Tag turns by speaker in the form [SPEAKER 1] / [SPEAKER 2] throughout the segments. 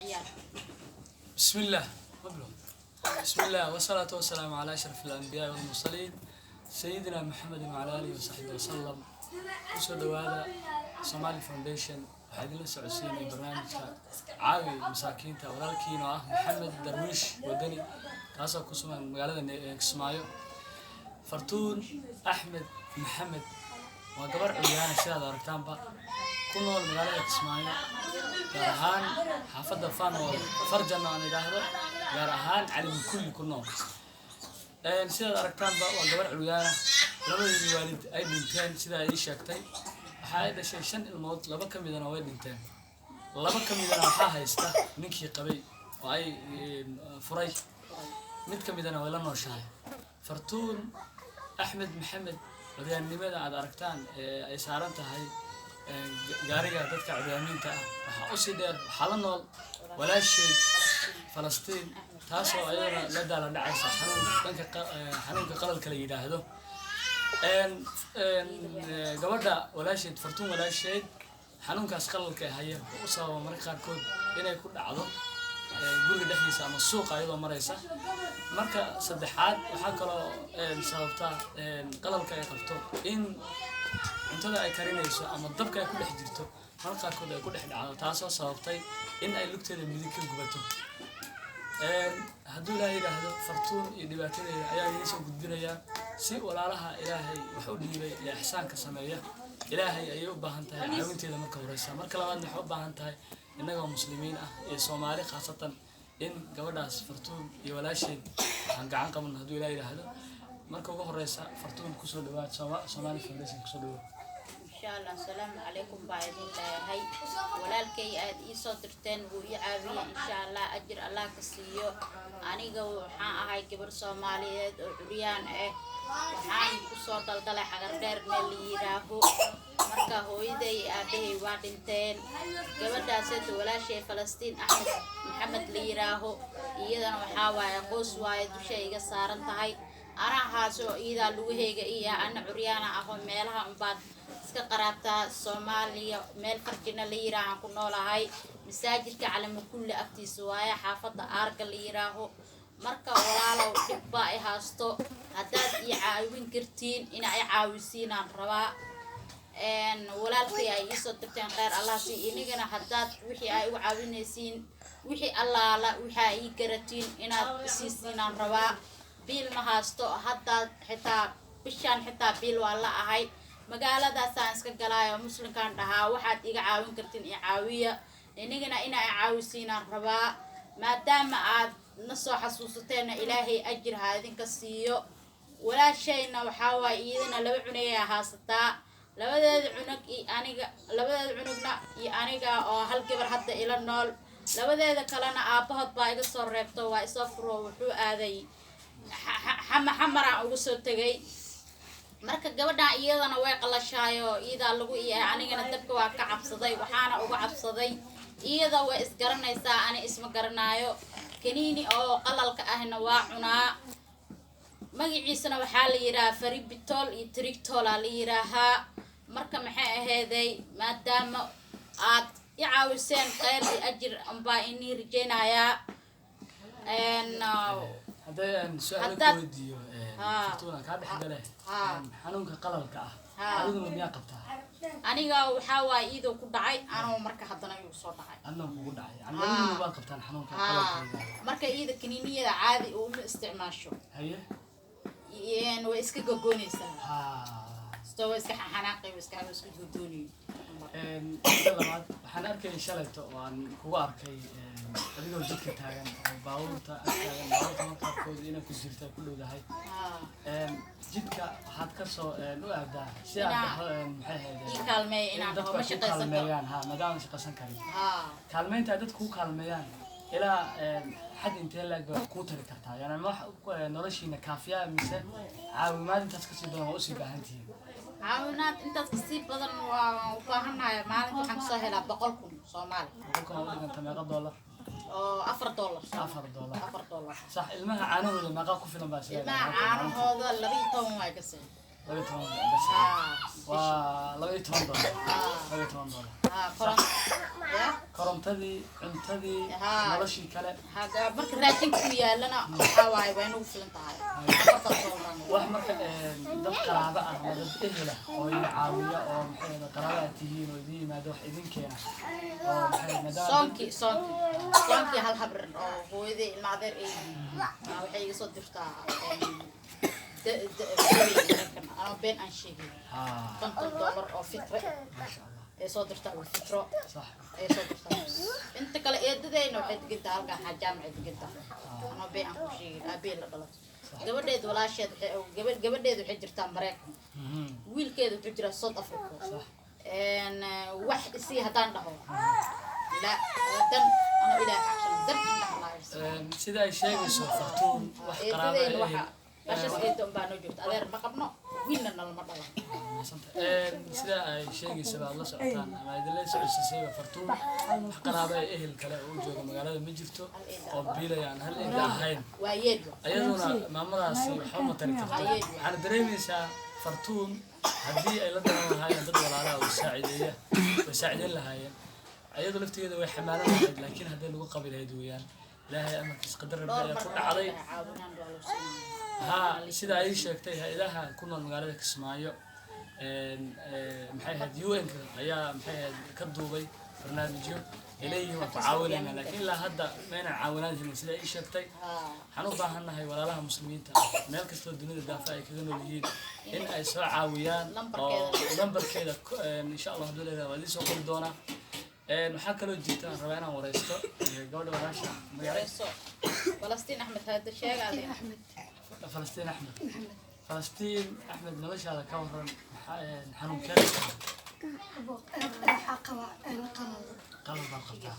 [SPEAKER 1] Ciyaar.
[SPEAKER 2] بسم الله مبلغ. بسم الله والصلاة والسلام على أشرف الأنبياء والمرسلين سيدنا محمد وعلى آله وصحبه وسلم. Kusoo dhawaada Somali Foundation. Waxaa idinla socodsiinaya barnaamijka caawi masaakiinta, walaalkiina ah Maxamed Darwiish Wadani, kaasoo ku sugan magaalada Kismaayo. Fartuun Axmed Maxamed waa gabar curyaana, sidaad aragtaanba, ku nool magaalada Kismaayo, gaar ahaan xaafadda Fanool, Farjan aan idhaahdo, gaar ahaan Cali Mukulli ku nool. Sidaad aragtaanba waa gabar curyaana, labadeedii waalid ay dhinteen. Sida ay ii sheegtay, waxa ay dhashay shan ilmood, laba ka midana way dhinteen, laba ka midana waxaa haysta ninkii qabay oo ay furay, mid ka midana way la nooshahay. Fartuun Axmed Maxamed, curyaannimada aad aragtaan ee ay saaran tahay gaariga dadka curyaamiinta ah, waxaa usii dheer waxaa la nool walaasheed Falastiin, taasoo ayadana la daala dhacaysa xanuun dhanka xanuunka qalalka la yidhaahdo. Een, een, Gabadha walaasheed, Fartuun walaasheed, xanuunkaas qalalka haya wuxuu u sababa mararka qaarkood inay ku dhacdo guriga dhexdiisa ama suuqa iyadoo maraysa. Marka saddexaad, waxaa kaloo sababta qalalka ay qabto in cuntada ay karinayso ama dabka ay ku dhex jirto mararka qaarkood ay ku dhex dhacdo, taasoo sababtay in ay lugteeda midig ka gubato. Hadduu Ilaahay yidhaahdo, Fartuun iyo dhibaatadeeda ayaa idiin soo gudbinayaa si walaalaha Ilaahay wax u dhiibay ee ixsaanka sameeya. Ilaahay ayay u baahan tahay caawinteeda marka horeysa. Marka labaadna, waxay u baahan tahay innagoo muslimiin ah iyo Soomaali khaasatan in gabadhaas Fartuun iyo walaasheed aan gacan qabno, hadduu Ilaah yidhaahdo. Marka ugu horeysa, Fartuun, kusoo dhawaad Somali Foundation, kusoo dhawaad.
[SPEAKER 1] Insha Allah. Asalaamu calaykum baa idin leeyahay. Walaalkay aad ii soo dirteen wuu ii caawiyey. Insha Allah, ajir Allah ka siiyo. Aniga waxaan ahay gabar Soomaaliyeed oo curyaan ah. Waxaan kusoo daldalay Xagar Dheer meel la yiraaho. Marka hooyaday iyo aabahay waa dhinteen. Gabadhaaseeta walaashay Falastiin Axmed Maxamed la yiraaho, iyadana waxaa waaye qoys waaye, dushay iga saaran tahay. Anahaasoo iyadaa lugaheyga iyo ana curyaana ahoo meelaha unbaad iska qaraabtaa. Soomaaliya meel Farjina la yiraahan ku noolahay, masaajidka Calamakulli agtiisa waaye, xaafadda Aarga la yiraaho. Marka walaalow, dhib baa i haysto. Haddaad ii caawin kartiin, ina i caawisiinaan rabaa. Walaalkay ay iisoo dirteen, kheyr Allah sii. Inigana haddaad wixii ay igu caawinaysiin, wixii allaala waxaa ii garatiin inaad isiisiinaan rabaa. Biil ma haysto haddaad xitaa bishaan xitaa biil waa la ahay. Magaaladaasaan iska galaayo, muslimkaan dhahaa, waxaad iga caawin kartiin i caawiya. Inigana inaa i caawisiinaan rabaa. Maadaama aad na soo xasuusateenna, Ilaahay ajir ha idinka siiyo. Walaashayna waxaa waaye iyadana laba cunayaa haysataa, labadeeda cunug iyo aniga, labadeeda cunugna iyo aniga oo hal gabar hadda ila nool. Labadeeda kalena aabbahood baa iga soo reebto, waa isoo furo, wuxuu aaday xama, xamaraan uga soo tegay. Marka gabadhan iyadana way qalashaayo, iyadaa lagu iya, anigana dabka waa ka cabsaday. Waxaana uga cabsaday, iyada way isgaranaysaa, ani isma garanaayo. Kaniini oo qalalka ahna waa cunaa, magaciisana waxaa la yidhahaa Faribitol iyo Trictolaa la yidhaahaa. Marka maxay aheeday, maadaama aad i caawiseen, kheyr iyo ajir unbaa inii rajaynayaa.
[SPEAKER 2] Hadday aan su-aalo ku weydiiyo, Fartuuna, kaa dhex gale, xanuunka qalalka ah adiguna miyaa qabtaa?
[SPEAKER 1] Aniga waxaa waaye iidoo ku dhacay anoo, marka haddana igu soo dhacay.
[SPEAKER 2] Adna kugu dhacay, yani labadiina waad qabtaan xanuunka qalalka la yidhaahdo?
[SPEAKER 1] Marka iida kaniiniyada caadi uma isticmaasho. Way iska gogoonaysaa. Sto way iska xanaaqay, way iska gogoonay.
[SPEAKER 2] Midda labaad, waxaan arkayay shalayto oo aan kugu arkay adigoo jidka taagan oo baabuurta ag taagan, baabuurta marka qaarkood inay ku jirta ku dhowdahay. Jidka waxaad ka soo u aadaa si aad dhahdo, maxay ahayd,
[SPEAKER 1] ii kaalmeeya
[SPEAKER 2] in
[SPEAKER 1] inaan
[SPEAKER 2] dadku
[SPEAKER 1] dhaho ma
[SPEAKER 2] ay ku
[SPEAKER 1] shaqaysan karo.
[SPEAKER 2] Kaalmeeyaan, ha, maadaama shaqaysan karin. Kaalmeynta ay dadku ku kaalmeeyaan ilaa xad intee laeg bay wax kuu tari kartaa? Yani ma wax noloshiina kaafiyaa mise caawimaad intaas kasii badan waa usii baahan tihiin?
[SPEAKER 1] Caawinaad intaas kasii badan waa u baahannahay. Maalinta waxaan kasoo helaa 100,000 Soomaali.
[SPEAKER 2] 100,000 oo u dhiganta meeqa dollar?
[SPEAKER 1] Oo $4.
[SPEAKER 2] $4.
[SPEAKER 1] $4.
[SPEAKER 2] Sax. Ilmaha caanahooda meeqa ku filan baa is
[SPEAKER 1] Ilmaha
[SPEAKER 2] leedahay?
[SPEAKER 1] Caanahooda 12 waa kasii.
[SPEAKER 2] 12 bas.
[SPEAKER 1] Haa.
[SPEAKER 2] Waa $12. $12.
[SPEAKER 1] Haa, koron ya.
[SPEAKER 2] Korontadii, cuntadii,
[SPEAKER 1] Haa.
[SPEAKER 2] noloshii kale.
[SPEAKER 1] Haa, marka raashinka ku yaalana waxaa waaye waa inagu filan tahay 40 doolar.
[SPEAKER 2] Wax marka dad qaraabo ah ama dad ehel ah oo idin caawiya oo maxay ahayd qaraabo aad tihiin oo idin yimaado wax idin keena oo maxay ahayd maadaama
[SPEAKER 1] Soonkii hal habr oo hooyaday ilma adeer ay yihiin waxay iga soo dirtaa Maraykan, anoo been aan sheegin, $50 oo fitre
[SPEAKER 2] Maasha Allah.
[SPEAKER 1] ay soo dirtaa, oo fitro ay soo dirtaa. Inta kale eedadayna waxay degantaa halkan, xaa jaamacay degantaa, anoo been aan ku sheegin. Aabahey la dhalato gabadheed walaasheed gabadheed waxay jirtaa Maraykan. Wiilkeeda wuxuu jiraa South Africa. Wax isii haddaan dhaho la dan anoo Ilaah ka cabsana dan indhaha laayso.
[SPEAKER 2] Sida ay sheegayso Fartuun, wax qaraabo
[SPEAKER 1] Eedadayna
[SPEAKER 2] ah
[SPEAKER 1] waxa meeshaas eeda unbaa noo joogta, adeer ma qabno, wiilna nalama dhalan.
[SPEAKER 2] Sida ay sheegaysa baad la socotaan ama idinla socodsiisayba, Fartuun wax qaraabo ay ehel kale oo u jooga magaalada ma jirto oo biilayaan hal eeda ahayn.
[SPEAKER 1] Waa yeed.
[SPEAKER 2] Ayaduna maamadaasi waxba ma tari karto. Waxaana dareemaysaa Fartuun haddii ay la daran lahaayeen dad walaalaha oo saacideeya, way saacideyn lahaayeen, ayadu laftigeeda way xamaalan lahayd, laakiin hadday lagu qabi lahayd weeyaan. Ilaahay amarkiis, qadar Rabbi
[SPEAKER 1] Dhowr
[SPEAKER 2] ayaa
[SPEAKER 1] mar
[SPEAKER 2] ku dhacday.
[SPEAKER 1] Caawinaan waa lagu siinaya.
[SPEAKER 2] Haa, sida ay sheegtay, hay-adaha ku nool magaalada Kismaayo, maxay ahayd, UN-ka ayaa maxay ahayd ka duubay barnaamijyo ay leeyihiin waan ku caawinayna, laakiin ilaa hadda maynan caawinaad helin sida ay sheegtay. Waxaan u baahannahay walaalaha muslimiinta ah meel kastoo dunida daafa ay kaga nool yihiin in ay soo caawiyaan oo lambarkeeda insha Allah hadduu leedahay waa idiin soo qori doonaa. Waxaa kaloo jirta aan rabaa inaan wareysto gabadha walaasha magaceed.
[SPEAKER 1] Wareyso. Falastiin Axmed hadda sheegaade.
[SPEAKER 3] Axmed.
[SPEAKER 2] Falastiin Axmed.
[SPEAKER 3] Maxamed.
[SPEAKER 2] Falastiin Axmed, noloshaada ka waran. Maxaa xanuunkeeda?
[SPEAKER 3] Waxaa qaba qalal.
[SPEAKER 2] Qalal baad qabtaa.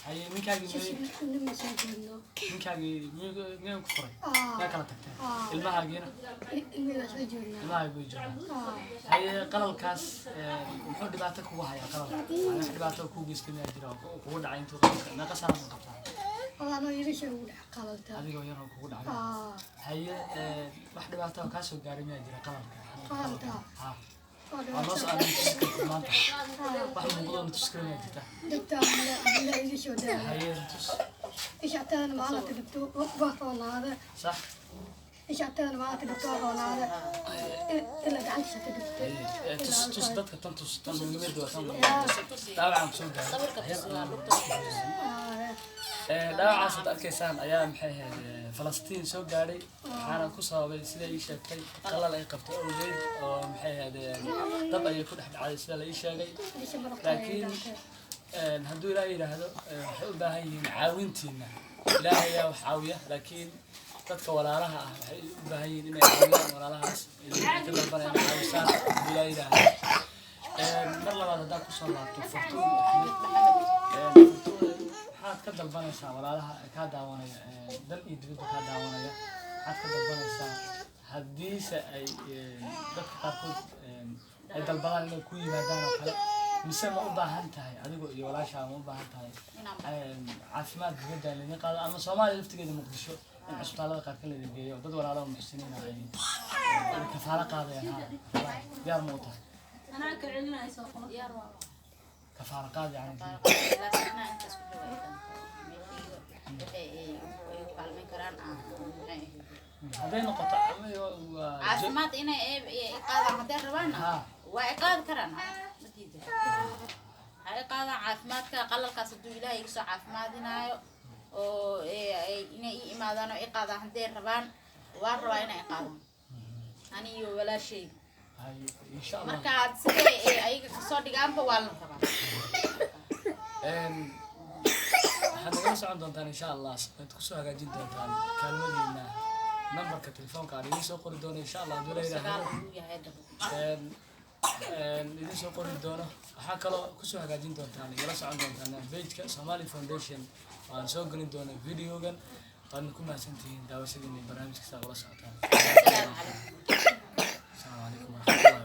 [SPEAKER 2] Haye, ninkaagii miyay
[SPEAKER 3] Nima soo jeedno.
[SPEAKER 2] Ninkaagii miyuu ku furay? Yaa kala tagteen? Ilmahaagiina?
[SPEAKER 3] Ilmigaa soo jeednaa.
[SPEAKER 2] Ilmahaagi way joogaan. Haye, qalalkaas muxuu dhibaato kugu hayaa? Qalalka wax dhibaato kuu geystay miyaa jira oo kugu dhacay intuu qalalka? Meeqa sana ma qabtaa?
[SPEAKER 3] Walaalo yirisha ugu dhex qalalta.
[SPEAKER 2] Adigoo yar oo kugu dhacay. Haye, wax dhibaato oo kaa soo gaaray miyaa jira qalalka, xanuunka
[SPEAKER 3] Qalalka?
[SPEAKER 2] Qalalka ha waa noo soo aanan tusi kartid maanta, wax muuqdo na tusi kara miyaa jirta?
[SPEAKER 3] Dadta amla irisho daa.
[SPEAKER 2] Haye, tus.
[SPEAKER 3] Ishataan maalinta dhibto waa roonaada. Ishataan maalinta dhibto waa roonaada. Ilaa gacantiisa ka dhibto.
[SPEAKER 2] Haye, tus, tus dadka tan, tus tan muhiimadda waa tan dhaawacaan kusoo gaaray.
[SPEAKER 1] Sawirka tus, waa lugta tus.
[SPEAKER 2] Dhaawacaas aad arkaysaan ayaa maxay ahayd Falastiin soo gaadhay, waxaana ku sababay sida ii sheegtay qalal ay qabto awgeed oo maxay ahayd dab ayay ku dhex dhacday sida la ii sheegay. Laakiin hadduu Ilaah yidhaahdo, waxay u baahan yihiin caawintiina. Ilaahay ayaa wax caawiya, laakiin dadka walaalaha ah waxay u baahan yihiin inay caawiyaan walaalahaas idinka dalbanaya inay caawisaan hadduu Ilaah yidhaahdo. Mar labaad haddaad kusoo laabto Fartuun Axmed, Fartuun, maxaad ka dalbanaysaa walaalaha kaa daawanaya dal iyo dibadda kaa daawanaya? Maxaad ka dalbanaysaa haddiise ay dadka qaarkood ay dalbadaan inay ku yimaadaan oo kale, mise ma u baahan tahay adigo iyo walaashaa ma u baahan tahay caafimaad dibadda laydin qaado ama Soomaaliya laftigeeda, Muqdisho, in cusbitaallada qaarka laydin geeyo, dad walaalo muxsiniina ay kafaalo qaadayaan? Ha, diyaar ma u tahay kafaalo qaad yani?
[SPEAKER 1] Laakiin intaas ku jawaabtan waxay ay igu kaalmeyn karaan aan maxay ahayd.
[SPEAKER 2] Hadday noqoto ama waa
[SPEAKER 1] Caafimaad inay ay qaadaan hadday rabaanna waa ay qaadi karaan, ma diida, ha ay qaadaan caafimaadka qalalkaas hadduu Ilaahay iga soo caafimaadinaayo oo inay ii imaadaan oo i qaadaan hadday rabaan, waan rabaa inay i qaadaan ani iyo walaashayda.
[SPEAKER 2] Hay, insha Allah.
[SPEAKER 1] Marka aad siday ay ayaga kasoo dhigaanba waa la rabaa.
[SPEAKER 2] Waxaad nagala socon doontaan insha Allah, waad kusoo hagaajin doontaan kaalmadiina nambarka telefoonka aan idiin soo qori doono insha Allah hadduu la
[SPEAKER 1] 9
[SPEAKER 2] yidhaahdo.
[SPEAKER 1] Uu yahay daba.
[SPEAKER 2] Idiin soo qori doono. Waxaa kaloo kusoo hagaajin doontaan, igala socon doontaan pageka Somali Foundation waan soo gelin doona videogan. Waadna ku mahadsantihiin daawashadiina iyo barnaamijka saa ula socotaan.
[SPEAKER 1] Asalaamu calaykum.
[SPEAKER 2] Asalaamu calaykum waraxmatullahi.